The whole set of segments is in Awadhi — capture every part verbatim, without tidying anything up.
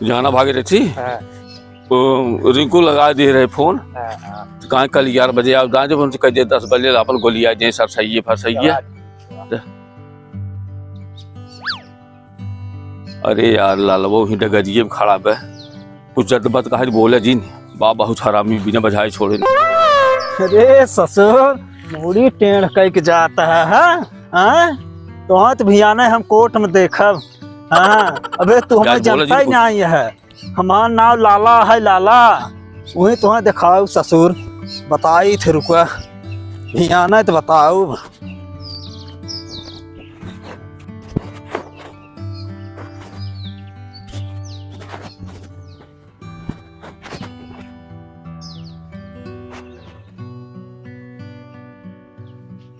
जाना भागीरथी? हाँ। वो रिंकू लगाइ दिहे रहे फोन। हाँ, हाँ। तो कहा कल ग्यारह बजे आओ, गाँव जब उनसे कह दे दस बजे ला अपन गोली आ जाए, सर सही है, फर सही है। अरे यार, लालवा वहीं डगरिये में खड़ा बे। कुछ जद बात कहा बोले जिन, बा बहुत हरामी, बिना बजाए छोड़े न। अरे ससुर, मूड़ी टेढ़ कइके जात है, हाँ? हाँ? तोहत भियाने हम कोर्ट में देखब। हाँ, अबे तू हमें यार, बोले जनता ही जिन कुछ। नाहीं है। हमार नाम लाला है, लाला। वही तोहे देखाऊ ससुर, बताई थे, रुका, भियाने तो बताऊ।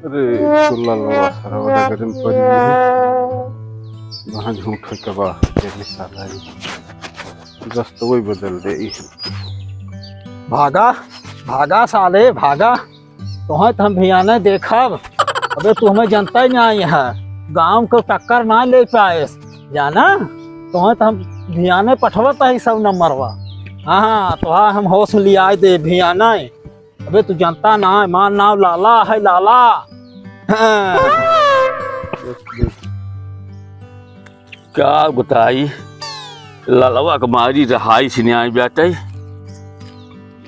अरे, चुल्ला लगा सारा वाला गरम पड़ी है। वहाँ झूठ है कबा, तेरे साला ही। रस्तवई बदल दे ई। भागा, भागा साले, भागा। तोहे तो हम भियाने देखब। अबे तू हमें जनता ही नाहीं है। गाँव को टक्कर नाहीं ले पाएस। जाना? तोहे तो हम भियाने पठवत ही सब नंबरवा। हाँ, हाँ, तोहा हम होश में लियाए दे भियाने। अबे तू जनता नाहीं, हमार नाम लाला है, लाला। हाँ। का बताई, ललवा के मारी रहाई से न्याय बाटे।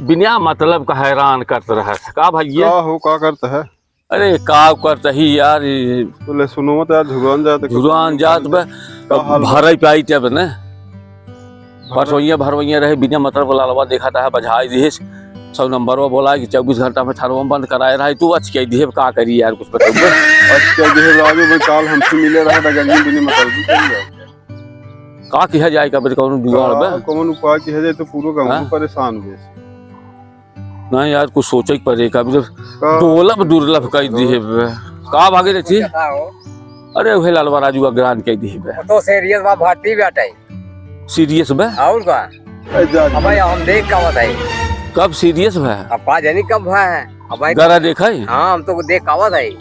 बिना मतलब का हैरान करत रहत। का भइया? का हो, का करत है? अरे, का करत ही यार, ई तो ले सुनो मत यार, झुरान जात है। झुरान जात बे, का हाल बा? भरई पाई तब ने। भरई? परसोइया भरवइया रहे, बिना मतलब के ललवा देखत है, बझाई दिहिस। सौ नंबरवा बोला कि चउबीस घंटा में थरवा बंद कराए रहा, तू अचके दिहे, का करी यार, कुछ बताओ। अचके दिहे राजू भाई, काल हमसे मिले रहा था, गंगी बिना मतलब की चल जाए। का किहा जाए, का बता, कौनो जुगाड़ का, बा? कौन उपाय किहा जाए, तो पूरा गाँव हाँ? परेशान बे। नहीं यार, कुछ सोचे के पड़े, का मतलब का? दुर्लभ, दुर्लभ कह दिहे बे। का भागीरथी? अरे, उहे ललवा राजू का ग्रान कह दिहे बे। तो सीरियस बा, भर्ती बाटे। सीरियस बा? और का? ए, जा, जा। अबे, हम देख का बताई। कब सीरियस बा? अब का जानी कब बा है। अबे, गरा देखा है? हाँ, हम तो देख का बताई।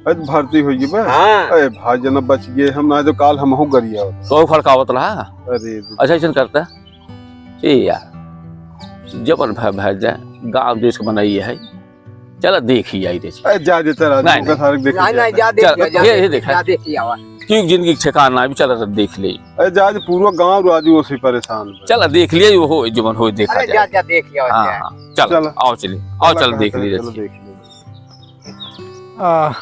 आज भर्ती होई बा? हाँ। ए, भाई जना बच गए हम, ना तो काल हमहू गरिया होत। तो फड़कावत रहा? अरे। अच्छा, ऐसन करता? ए यार, जबन भाई, भाई जा, गाँव देश के बनाई है। चला देखी आई रे। ए, जा दे तेरा, नहीं, नहीं। सारे देख नहीं, लिया। नहीं, जा देख चल, लिया, जा ये, ये देख, देखा। जा देख लिया आवा। क्यों जिंदगी के ठिकाना अभी चला तो देख ले। ए, जा दे, पूरा गाँव राजू उसी परेशान बा। चला देख लिया, वो हो, जबन हो देखा अरे, जाए। जा, जा देख लिया आवा, हाँ, जा। हाँ, चल, चल। आओ चले, आओ चल चल, देख चल, ली चल रहती। देख ली। आ।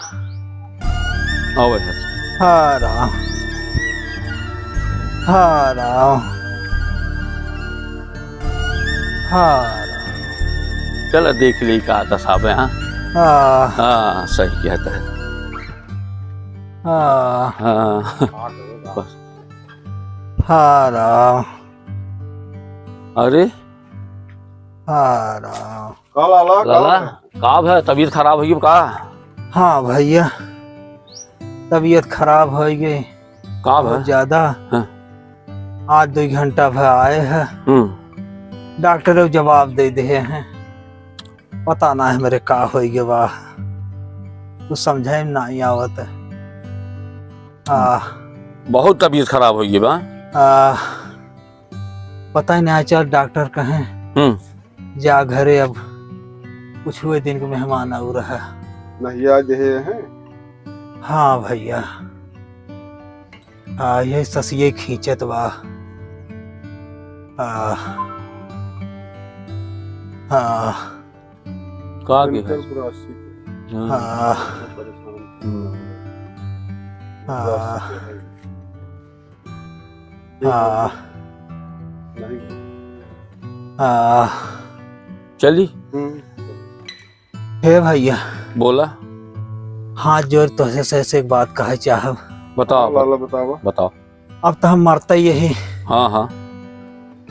आओ भाई साहब। हा राम। हा राम। हा राम। चला देख ली का दशा बे, हाँ? हाँ। हाँ, सही कहता है। हाँ। हाँ। बस। हा राम। अरे? हा राम। का लाला, का लाला, है? का भा, तबीयत खराब होइ गई का? हाँ भइया, तबीयत खराब होइ गई। का भा? बहुत ज्यादा। हाँ। आज दुइ घंटा भा आए हैं। हम्म। डॉक्टर जवाब दे दिहे हैं। पता ना हमरे का होइ गए बा, कुछ समझे में नाहीं आवत। आ, बहुत तबीयत खराब होइ गई बा। आ, पता ही नाहीं चल, डॉक्टर कहें, हम्म। जा घरे, अब कुछ हुए दिन के मेहमान आऊ रहा। नहीं, आज है, हैं? हाँ भइया। आ, ये ससिये खींचत बा। आ, आ, का के है? हाँ। हाँ। हम्म। हाँ। हाँ। हाँ। चली। हम्म। हे भइया। बोला। हाथ जोड़ तोहसे से, से एक बात कहे चाहब। बताओ। लाला बतावा। बताओ। अब तो हम मरते ही यही। हाँ, हाँ।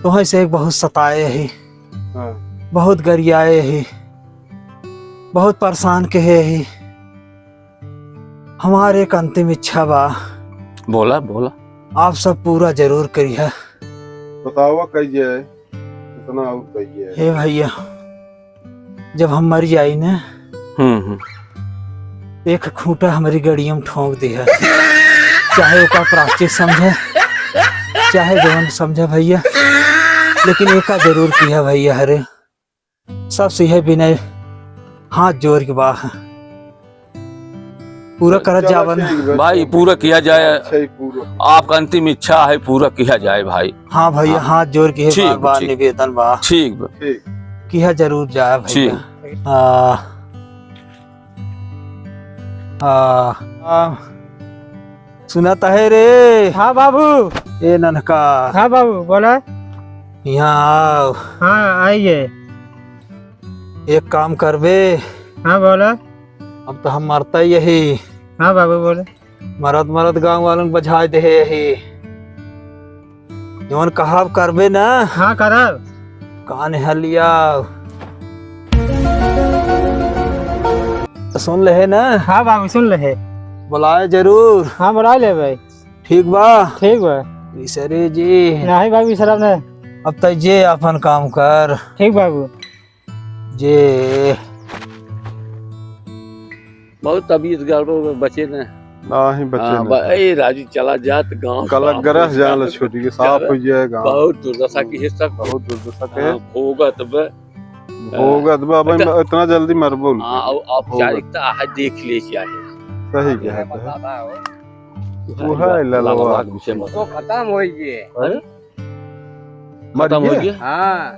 तोहे से एक बहुत सताए ही। हाँ। बहुत गरियाए ही। बहुत परेशान के है ही। हमार एक अंतिम इच्छा बा। बोला, बोला। आप सब पूरा जरूर करिहा। बतावा कहिए, इतना और कहिए। हे भइया, जब हम मर जाई न, हम्म, हम्म। एक खूंटा हमरी गड़िया में ठोंक दिहा। चाहे ओका प्राश्चित समझे, चाहे जवन समझा भइया, लेकिन एका जरूर किहा भइया, हरे सबसे यह विनय हाथ जोर के बा, पूरा करत चलो, जावन। ठीक बा, भाई, ठीक। पूरा किया जाए। अच्छा, ही पूरा। आपका अंतिम इच्छा है, पूरा किया जाए भाई। हाँ भइया, हाँ। हाथ जोर के ठीक बार बा, बार ठीक। निवेदन बा। ठीक बा। ठीक। किया जरूर जाए भइया। ठीक। आ, आ, आ, सुनत है रे? हाँ बाबू। ए नन्हका। हाँ बाबू, बोला। यहाँ आओ। हाँ, आइए। एक काम करबे? हाँ, बोला। अब तो हम मरता ही यही। हाँ बाबू, बोले। मरत मरत गाँव वालन बझाए देहे यही। जवन कहब करबे ना? हाँ, करब। कान हलिया। तो सुन लेहे ना? हाँ बाबू, सुन लेहे। बुलाए जरूर। हाँ, बुलाए लेबे। ठीक बा? ठीक बा। बिसरे जी। नहीं बाबू, बिसरब नहीं। अब तै जे आपन काम कर। ठीक बाबू। जे। बहुत तबीयत गड़बड़, बचे न। नाही बचे हाँ, न। ब-, ए, राजू चला जात गाँव कलक साफ गरह हो जाए। जाल छूट के साफ हो जाए गाँव। बहुत दुर्दशा की है सब। बहुत दुर्दशा के हाँ, है। भोगत बे। भोगत बे, अब अच्छा। इतना जल्दी मरबो न हाँ, करे। अब औपचारिकता भोगत। आहे, देख ले क्या है। सही हाँ, कहत है। बता रहा हो। वो है ललवा। ललवा के विषय में। वो खत्म हो गए। अरे? खत्म हो गया? हाँ।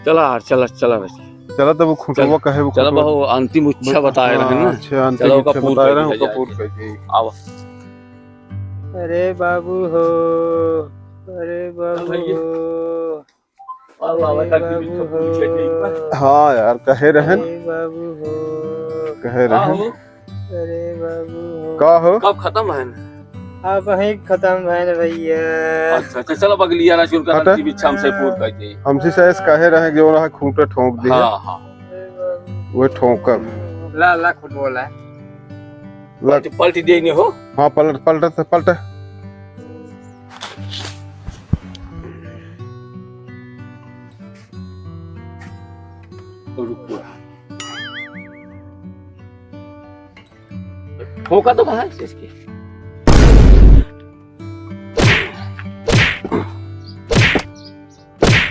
चला यार, चला, चला बस। चला तब वो खूंटवा चल, कहे वो चला खूंटवा। बहु अंतिम इच्छा बताए रहे हैं हाँ, ना। अच्छा, अंतिम चला ओका इच्छा पूर्ण बताए कर रहे हैं, दिया ओका जाए। पूर्ण कर दिया। आवा। अरे बाबू हो, अरे बाबू भैया। हो। अरे बाबू हो। हाँ यार, कहे रहन। अरे बाबू हो। कहे हाँ रहन। हो। अरे बाबू हो। का हो? कब खत्म है ना? अब ही खत्म है ना भैया। अच्छा, अच्छा, चलो बगलिया ना, उनका हटे। अंतिम इच्छा हमसे पूर्ण कर दे। हमसे से ऐस कहे रहे कि वो रहा खूंटे ठोंक दिए। हाँ, हाँ। अरे बाबू। वो ठोंकब। ला, ला, खुद बोला। लग- पलटी, पलटी देने हो? हाँ, पलट, पलट, पलट। तो रुको। ठोका तो कहाँ है इसके?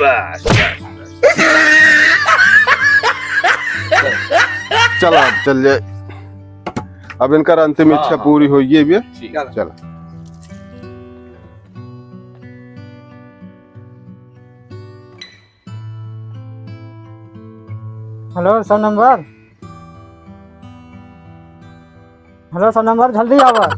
बस, बस, बस। चला, अब चल जाए। अब इनका अंतिम हाँ, इच्छा हाँ। पूरी होइए भैया। ठीक। चला। हेलो, सौ नंबर। हेलो, सौ नंबर, जल्दी आवा।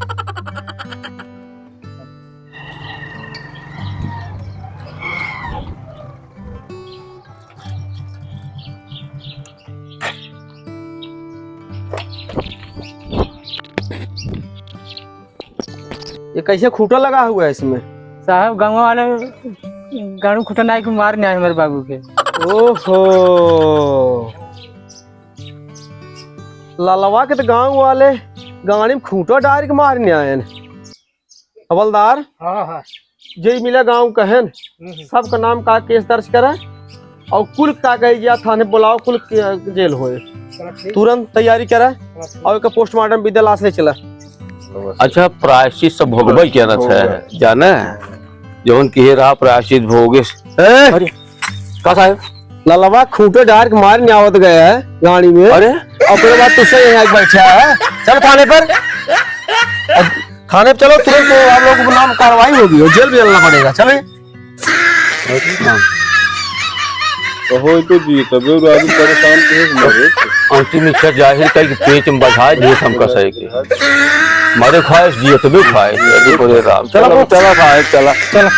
ये कैसे खूंटा लगा हुआ है इसमें? साहब, गाँव वाले गाड़ू खूंटा नाई के मार नहीं आए हमारे बाबू के। ओहो, ललवा के तो गाँव वाले गाड़ी में खूंटा डाल के मार नहीं आए। हवलदार, हाँ, हाँ। जे मिला गाँव कहन, हम्म, हम्म। सबका नाम का केस दर्ज करा और कुल का कही गया थाने बुलाओ, कुल के जेल होए। चलो, ठीक। तुरंत तैयारी करा चलो, ठीक। और एका पोस्टमार्टम विद्या लाश ले चला। अच्छा, प्रायश्चित सब भोगबे के ना है, भोगबे। जाने? जौन किहे रहा प्रायश्चित भोगे। ए! अरे, का साहब? ललवा खूंटे डार के मार नहीं आवत गया है गाड़ी में। अरे? ओकरे बाद तुझसे यहाँ आके बैठा है। चलो थाने पर। अब थाने पे चलो तुरंत, आप लोगों के नाम कार्रवाई होगी और जेल भी चलना पड़ेगा। चले? हाँ। तो होई तो जी, तबे राजू परेशान के है हमारे। अंतिम इच्छा जाहिर कर के पेट में बझाए दे हमका सही के। मरे खाए, जिए तबे खाए। अरे बोले राम। चला, चला, चला भाई, चला। चला।